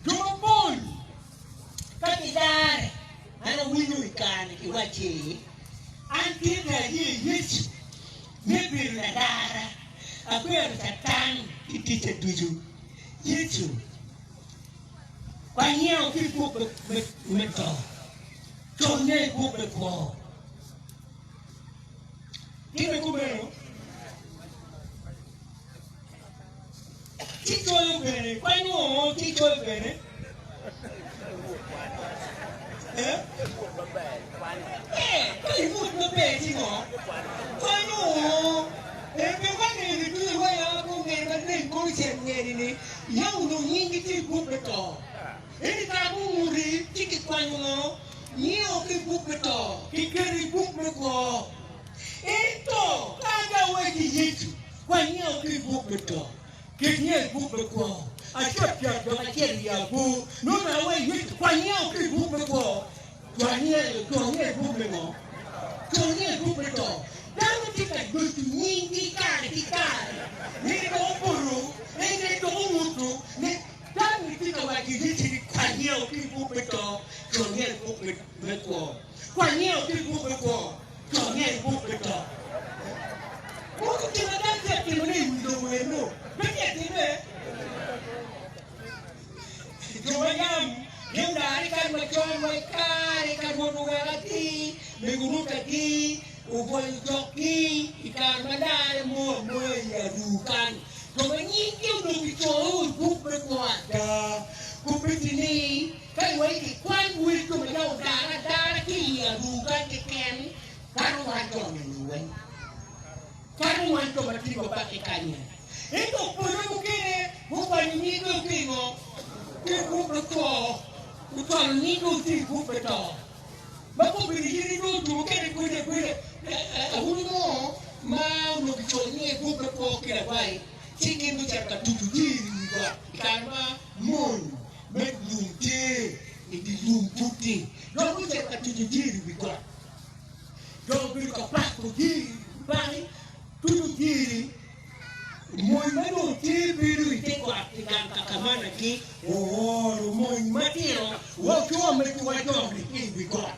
Jo mapol ka gidare, an awinyo i kare-ni kiwacci, An tye ka aye Yecu me bedo ladara, akwero Catan ki ticce ducu. Yecu wanyewo ki i buk me to, conne i buk me kwo. Timme kumeno, ci coyo bene, kwanyo oo ci coyo bene. Eh? Eh, ka imut maber ci ngo? Kwanyo oo. Eh, pe wangeyo ni ducu waya gungene maleng kono cen ngeni ni yam onongo nyinggi tye i buk me to. Ento i kare munguti ci kikwanyo ngo? Nyingo ki i buk me to, kiketo i buk me kwo. Ento ka ada wacci Yecu kwanyo ki i buk me to, ket nyo i buk me kwo, acapcap dok acito i abor, nongo dok awaco Yecu kwanyo ki i buk me kwo, cwanyo i buk me ngo? Cwanyo i buk me to. Dano tye ka doco nyinggi kare ki kare, ni dok opoto, ni dok onguto, ni dano tye ka waco Yecu ni kwanyo ki i buk me to, cwanyo i buk me kwo. Kwanyo ki i buk me kwo. Co ni en buk me to. Mogo gin ma dano tye ka timone i wi lobo eno pe tye ka timme. Jo ma yam gin odare i kare macon wa i kare ka Rwot oweko atir mego Rutagi obwoyo jokgi i kare ma larre mo amoya i aruu kany. Jo ma nyinggi onongo kicoyo i buk me kwo ada kombeddi ni Ka iwaco ki kwany wel jo ma yam odare adara ki i aruu kany keken, kato wan jo nino weng, kato wan jo ma tye wabake kany-nyi. Ento pole mukene gukwanyo nyinggi pingo? Ki i buk me kwo, gucwalo nyinggi oti i buk me to. Ma kombeddi in inongo jo mukene gwedo agweda awobi mo ma onongo kicoyo nyinge i buk me kwo ki lagwai, ci gin gucito ka tuco jiri i wi got i kare ma mony me lum tye i dye lum pud-di, dok gucito ka tuco jiri i wi got. Jo obedo ka pako jiri, paki tuco jiri, mony ma dong tye bedo i te got i gang ka kamanagi ooro mony matino wa co me cuwa jo-ni ki i wi got.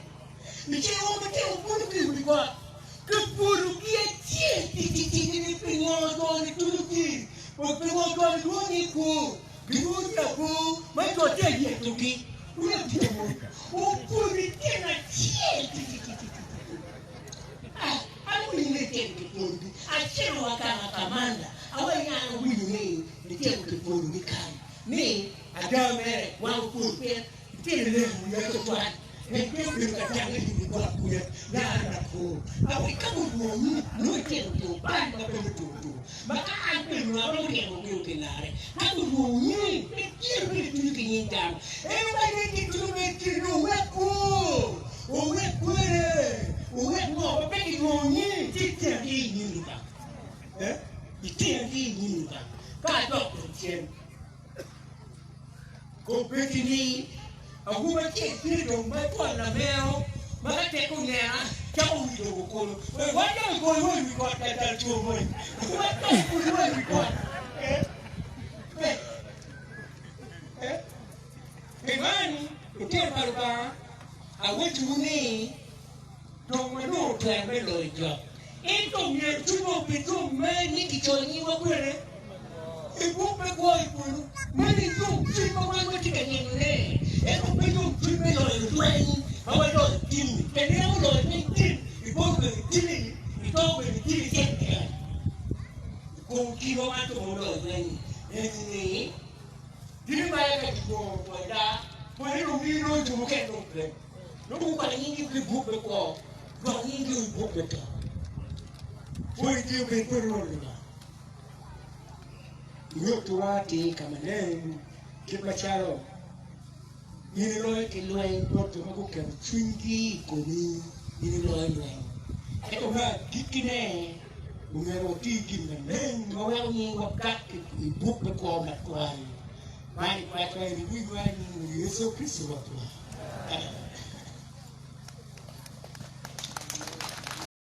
I ceng mo matino obuto ki i wi got, kibologi acel ticicicini pingo jo-ni tuco jiri, pingo jo-ni lwongo ni kwo. Gilwongo ni abor ma jo tye ka yetogi. Wek jo opwony tyen acel Ah, an awinyo ni litino kipwonyogi. Acito wa gang akamanda, awaco ni an awinyo ni litino kipwonyogi kany ni ada mere wan opwony pien litino leko wiya tutwal. En pe obedo ka dange i wi got kuca laro lakor. Awaco ka gulwongi nongo itito ki obal ma pe me tur tur. Ma ka an pe nongo aromo ryemo gi ki lare. Ka gulwongi pe tye me ituco ki nying dano. En owaco ni gituco me tye ni owek kwo, owek kwene, owek ngo ma pe gilwongo nying ci itino ki i nyim Lubanga. Eh? Itino ki i nyim Lubanga. Ka adok dong cen. Kombeddi ni awobi acel tye dong ma twon lamero ma ka tek onena cako wi lobo kulu. Wek wan dong igoyo wa i wi got ka dal two moni. Wan dong igoyo wa i wi got. Eh? Eh? Eh? Pi man, lutino pa Lubanga, awacciwu ni dong wanongo twero me loyo jok. Ento myero cwinywa obed yom me ni kicoyo nyingwa kwene i buk me kwo i polo. Meno i yomcwiny ma wan watye ka nyenone, ento pe yomcwiny me loyo lweny ma waloyo tim-mi. Pien iromo loyo lweny tim, ibolo bene timi, ito bene timi keken. I kom kitwa wan jo ma waloyo lweny-nyi eni-ni, gibimaya ka gilwongo pwoda, pwode dong gilonyo jo mukene dong pe. Nongo gukwanyo nyinggi ki i buk me kwo, dok nyinggi i buk me to. Pwony tye obed bot Rwot Lubanga. Nyuttiwa atir ka maleng kit macalo in iloyo ki lweny bot jo ma guketo cwinygi i komi, in iloyo lweny. Ento me agikkine, omyero wati gin maleng ma weko nyingwa gak i buk me kwo matwal. Man i kwacwa in iwinywa i nying Yecu Kricito Rwotwa. Amen.